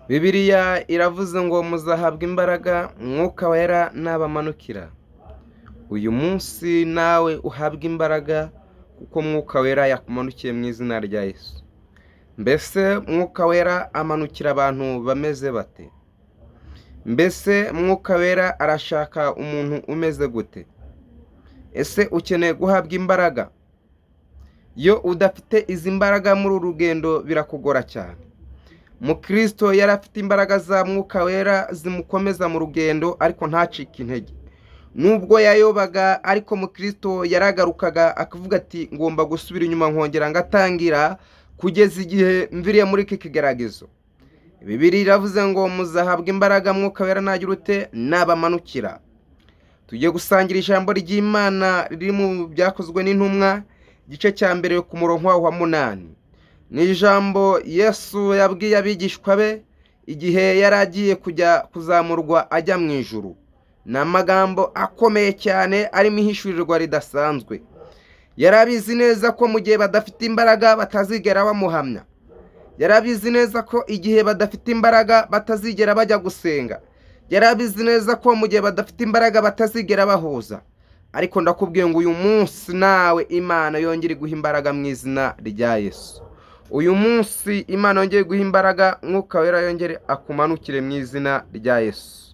Bibiliya iravuze ngo muzahabwa imbaraga Mwuka Wera nabamanukira. Uyu munsi nawe uhabwe imbaraga kuko Mwuka Wera yakumanukiye mu izina rya Yesu. Mbese Mwuka Wera amanukira abantu bameze bate? Mbese Mwuka Wera arashaka umuntu umeze gute? Ese ukeneye guhabwa imbaraga? Iyo udafite izi mbaraga muri uru rugendo birakugora cyane. Mukristo yari afite imbaraga za Mwuka Wera zimukomeza mu rugendo ariko ntacike intege. Nubwo yayobaga ariko Mukristo yaragarukaga akavuga ati ngomba gusubira inyuma nkongera ngatangira kugeza igihe mviriye muri iki kigeragezo. Bibiliya iravuze ngo muzahabwa imbaraga Mwuka Wera nagira ute nabamanukira. Tugiye gusangira ijambo ry'Imana riri mu byakozwe n'intumwa igice cya mbere ku murongo waho wa 8. Ni ijambo Yesu yabwiye abigishwa be igihe yari agiye kujya kuzamurwa ajya mu ijuru. Ni amagambo akomeye cyane arimo ihishurirwa ridasanzwe. Yari abizi neza ko mu gihe badafite imbaraga batazigera bamuhamya. Yari abizi neza ko igihe badafite imbaraga batazigera bajya gusenga. Yari abizi neza ko mu gihe badafite imbaraga batazigera bahuza. Ariko ndakubwiye ngo uyu munsi nawe Imana yongere iguha imbaraga mu izina rya Yesu. Uyu munsi Imana yongere iguha imbaraga, Mwuka Wera yongere akumanukire mu izina rya Yesu.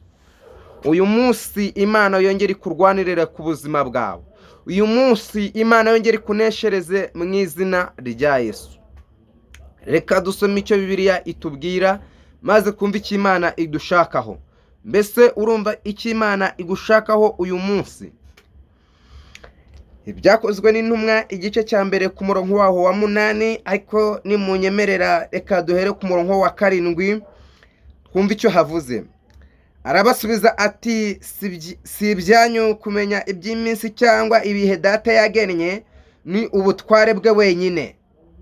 Uyu munsi Imana yongere ikurwanirire ku buzima bwawe. Uyu munsi Imana yongere ikuneshereze mu izina rya Yesu. Reka dusome icyo Bibiliya itubwira maze twumve icyo Imana idushakaho. Mbese urumva icyo Imana igushakaho uyu munsi? Ibyakozwe n'intumwa igice cya mbere ku murongo waho wa 8, ariko nimunyemerera reka duhere ku murongo wa 7 twumve icyo havuze. Arabasubiza ati si ibyanyu kumenya iby'iminsi cyangwa ibihe data yagennye, ni ubutware bwe wenyine.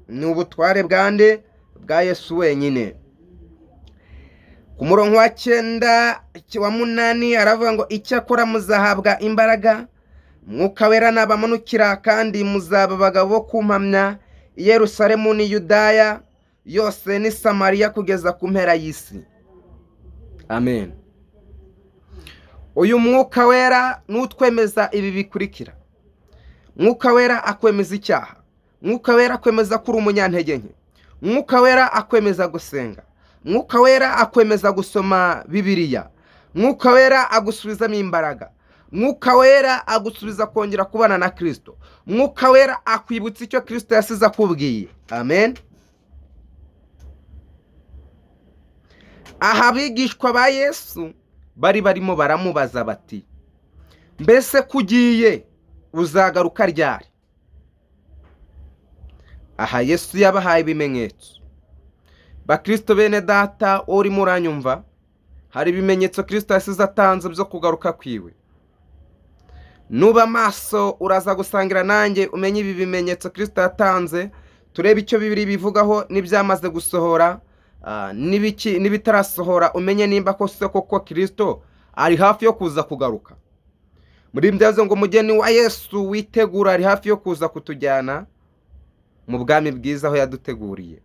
Ni ubutware bwa nde? Bwa Yesu wenyine. Ku murongo wa 9 wa 8 aravuga ngo icyakora muzahabwa imbaraga Mwuka Wera nabamanukira, kandi muzaba abagabo bo kumpamya i Yerusalemu n'i Yudaya yose n'i Samariya kugeza ku mpera y'isi. Amen. Uyu Mwuka Wera nutwemeza ibi bikurikira. Mwuka Wera akwemeza icyaha. Mwuka Wera akwemeza ko uri umunyantege nke. Mwuka Wera akwemeza gusenga. Mwuka Wera akwemeza gusoma Bibiliya. Mwuka Wera agusubizamo imbaraga. Mwuka Wera agusubiza kongera kubana na Kristo. Mwuka Wera akwibutsa icyo Kristo yasize akubwiye. Amen. Aha abigishwa ba Yesu bari barimo baramubaza bati mbese ko ugiye uzagaruka ryari? Aha Yesu yabahaye ibimenyetso. Bakristo bene data urimo uranyumva, hari ibimenyetso Kristo yasize atanze byo kugaruka kwiwe. Nuba amaso uraza gusangira nanjye umenye ibi bimenyetso Kristo yatanze, turebe icyo Bibiliya bivugaho n'ibyamaze gusohora n'ibitarasohora, umenye nimba kose koko Kristo ari hafi yo kuza kugaruka. Muri byazo ngo umugeni wa Yesu witegura ari hafi yo kuza kutujyana mu bwami bwiza aho yaduteguriye.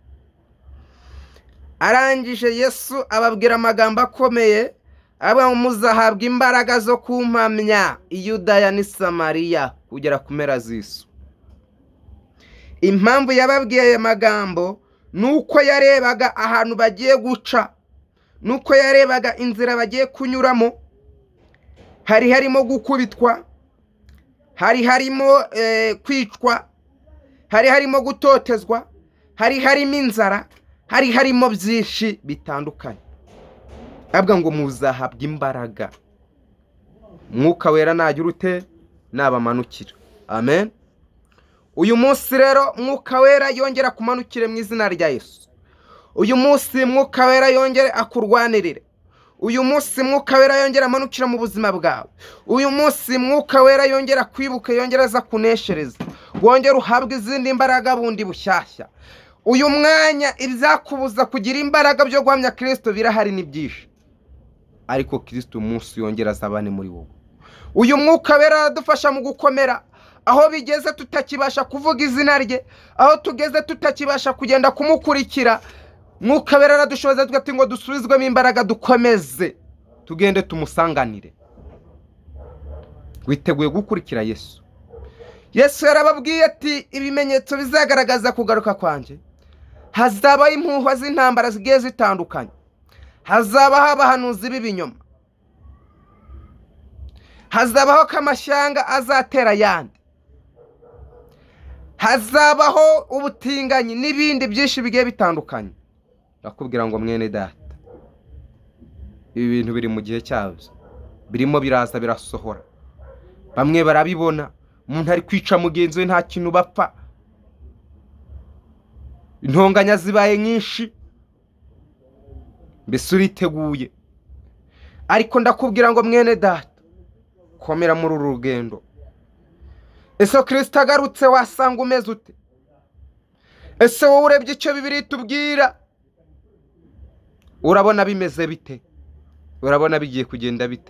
Arangije Yesu ababwira amagambo akomeye, avuga ngo muzahabwa imbaraga zo kumpamya i Yudaya n'i Samariya kugera ku mpera z'isi. Impamvu yababwiye aya magambo ni uko yarebaga ahantu bagiye guca, ni uko yarebaga inzira bagiye kunyuramo. Hari harimo gukubitwa, hari harimo kwicwa, hari harimo gutotezwa, hari harimo inzara, hari harimo byinshi bitandukanye. Avuga ngo muzahabwa imbaraga Mwuka Wera nagira ute nabamanukira. Amen. Uyu munsi rero Mwuka Wera yongera kumanukire mu izina rya Yesu. Uyu munsi Mwuka Wera yongere akurwanirire. Uyu munsi Mwuka Wera yongera amanukira mu buzima bwawe. Uyu munsi Mwuka Wera yongera kwibuka, yongera aza kuneshereza, wongera uhabwe izindi mbaraga bundi bushyashya. Uyu mwanya ibyakubuza kugira imbaraga byo guhamya Kristo birahari ni byinshi, ariko Kristo umunsi yongera azabane muri wowe. Uyu Mwuka Wera aradufasha mu gukomera aho bigeze tutakibasha kuvuga izina rye, aho tugeze tutakibasha kugenda kumukurikira. Mwuka Wera aradushoboza ati ngo dusubizwemo imbaraga, dukomeze tugende tumusanganire. Witeguye gukurikira Yesu? Yesu yarababwiye ati: "Ibimenyetso bizagaragaza kugaruka kwanjye, hazabaho impuhwa z'intambara zigiye zitandukanye, hazabaho abahanuzi b'ibinyoma, hazabaho ko amashyanga azatera ayandi, hazabaho ubutinganyi n'ibindi byinshi bigiye bitandukanye." Ndakubwira ngo mwene data, ibi bintu biri mu gihe cyabyo, birimo biraza birasohora. Bamwe barabibona, umuntu ari kwica mugenzi we, nta kintu bapfa. Intonganya zibaye nyinshi. Mbese uriteguye? Ariko ndakubwira ngo mwene data, komera muri uru rugendo. Ese Kirisito agarutse wasanga umeze ute? Ese wowe urebye icyo Bibiliya itubwira, urabona bimeze bite? Urabona bigiye kugenda bite?